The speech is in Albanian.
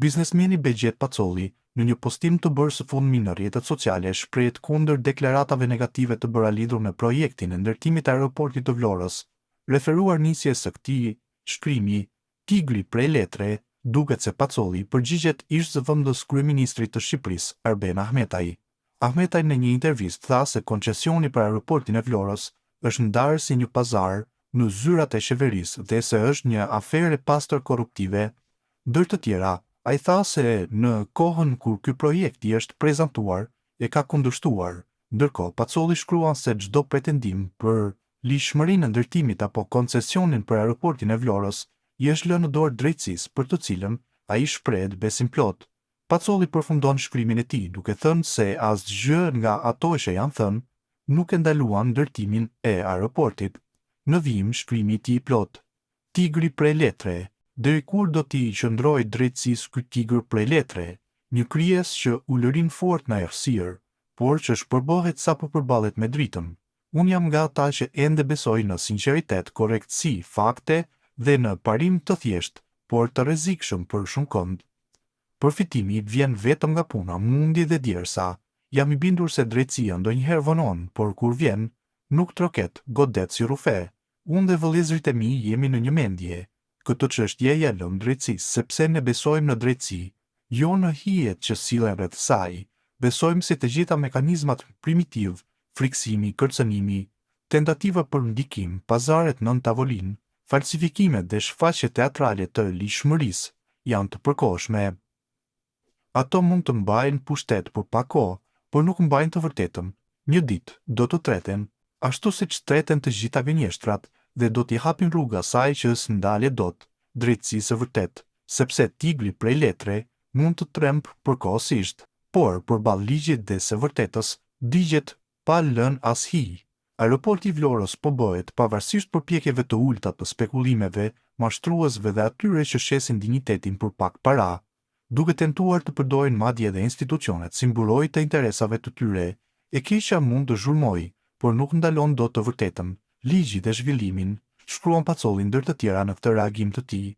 Biznesmeni Behgjet Pacolli, në një postim të bërë së fundmi në rrjetet sociale shprehet kundër deklaratave negative të bëra lidhur me projektin e ndërtimit të aeroportit të Vlorës. Referuar nisjes së këtij shkrimi, Tigri prej letre, duket se Pacolli i përgjigjet ish-zëvendës kryeministrit të Shqipërisë, Arben Ahmetaj. Ahmetaj në një intervistë tha se koncesioni për aeroportin e Vlorës është ndarë si një pazar në zyrat e qeverisë dhe se është një aferë e pastër korruptive. Ndër të tjera, ai tha se në kohën kur ky projekt i është prezantuar, e ka kundërshtuar. Ndërkohë, Pacolli shkruan se çdo pretendim për ligjshmërinë e ndërtimit apo koncesionin për aeroportin e Vlorës i është lënë në dorë drejtësisë për të cilën ai shprehet besimplotë. Pacolli përfundon shkrimin e tij duke thënë se asgjë nga ato që janë thënë nuk e ndaluan ndërtimin e aeroportit. Në vijim shkrimi i tij i plotë. Tigri prej letre, deri kur do t'i qëndrojë drejtësisë ky tigër prej letre, një krijesë që ulërin fort në errësirë, por që shpërbëhet sapo përballet me dritën. Unë jam nga ata që ende besoj në sinqeritet, korrektësi, fakte dhe në parim të thjeshtë, por të rrezikshëm për shumëkënd. Përfitimi vjen vetëm nga puna, mundi dhe djersa. Jam i bindur se drejtësia ndonjëherë vonon, por kur vjen, nuk troket, godet si rrufe. Unë dhe vëllezërit e mi jemi në një mendje. Këtë çështje ia lëmë drejtësisë, sepse ne besojmë në drejtësi, jo në hijet që sillen rreth saj. Besojmë se të gjitha mekanizmat primitivë, frikësimi, kërcënimi, tentativa për ndikim, pazaret nën tavolinë, falsifikimet dhe shfaqjet teatrale të ligjshmërisë janë të përkohshme. Ato mund të mbajnë pushtet për pak kohë, por nuk mbajnë të vërtetën. Një ditë, do të treten, ashtu siç treten të gjitha gënjeshtrat dhe do t'i hapin rrugë asaj që s'ndalet dot, drejtësisë së vërtetë, sepse tigri prej letre mund të trembë përkohësisht, por përballë ligjit dhe së vërtetës, digjet pa lënë as hije. Aeroporti i Vlorës po bëhet, pavarësisht përpjekjeve të ulëta të spekulimeve, mashtruesve dhe atyre që shesin dinjitetin për pak para, duke tentuar të përdorin madje edhe institucionet si mburojë të interesave të tyre. E keqja mund të zhurmojë, por nuk ndalon dot të vërtetën, ligji dhe zhvillimin, shkruan Pacolli ndër të tjera në këtë reagim të tij.